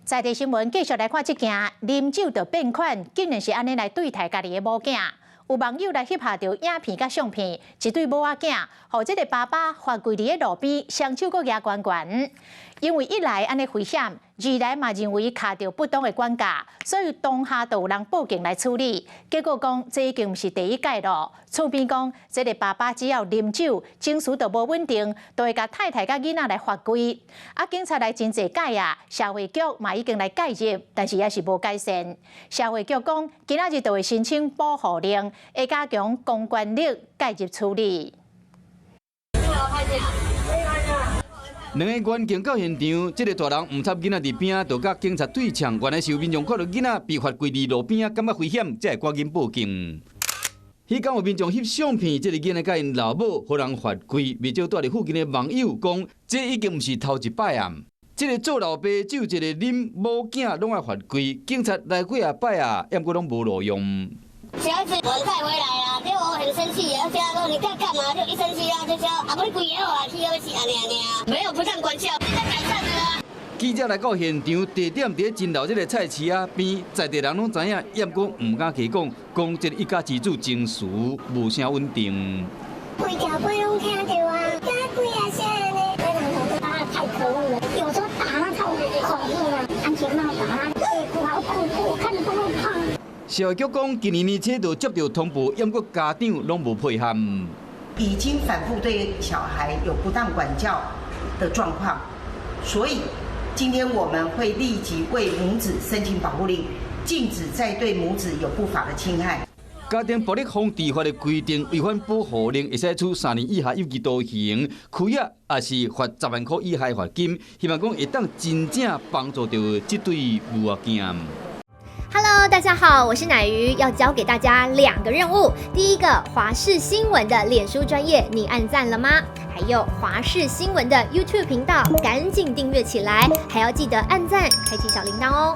在地新聞繼續來看這件啉酒就變款，竟然是按呢來對待家己的某囝。有網友來翕下著影片佮相片，一對某仔囝，予這个爸爸罰跪佇咧路邊，雙手閣舉懸懸。因為一來按呢危險，二來嘛認為敲著不當的管教，所以當下就有人報警來處理。結果講這已經毋是第一擺囉。厝邊講，這个爸爸只要啉酒，情緒就無穩定，就會共太太佮囡仔來罰跪。啊，警察來真濟擺啊，社會局嘛已經來介入，但是猶是無改善。社會局講，今仔日就會申請保護令，會加強公權力介入處理。兩个員警到現場，這个大人毋插囡仔佇邊仔，就佮警察對嗆。原來是有民眾看到囡仔被罰跪佇路邊仔，感覺危險，才會趕緊報警。彼工有民眾翕相片，這个囡仔佮𪜶老母予人罰跪，袂少蹛佇附近的網友講，這已經毋是頭一擺啊！這个做老爸酒一个啉，某囝攏愛罰跪，警察來幾仔擺啊，猶閣攏無路用。小孩子晚帶回來啦，結果我很生氣，而且說你在幹嘛？就一生氣啊，就說啊，無你跪好啊，氣要死按呢按呢啊，沒有不當管教，現在改善了啊。記者來到現場，地點佇咧真老這个菜市仔邊，在地人攏知影，猶閣毋敢加講，講這个一家之主情緒無啥穩定。規條街攏聽著啊，敢幾仔聲呢？他太可惡了，有時候打他超恐怖啊，安全帽打他，屁股好恐怖，看著都會怕。社會局講，今年年初就接著通報，猶閣家長攏無配合，已經反覆對小孩有不當管教的狀況，所以今天我們會立即為母子申請保護令，禁止再對母子有不法的侵害。家庭暴力防治法的規定，違反保護令，會使處3年以下有期徒刑、拘役，抑是罰10萬箍以下罰金。希望講會當真正幫助著這對母仔囝。 Hello，大家好，我是乃瑜，要交給大家兩個任務。第一個，華視新聞的臉書專頁，你按讚了嗎？還有華視新聞的 YouTube 頻道，趕緊訂閱起來，還要記得按讚，開啟小鈴鐺哦。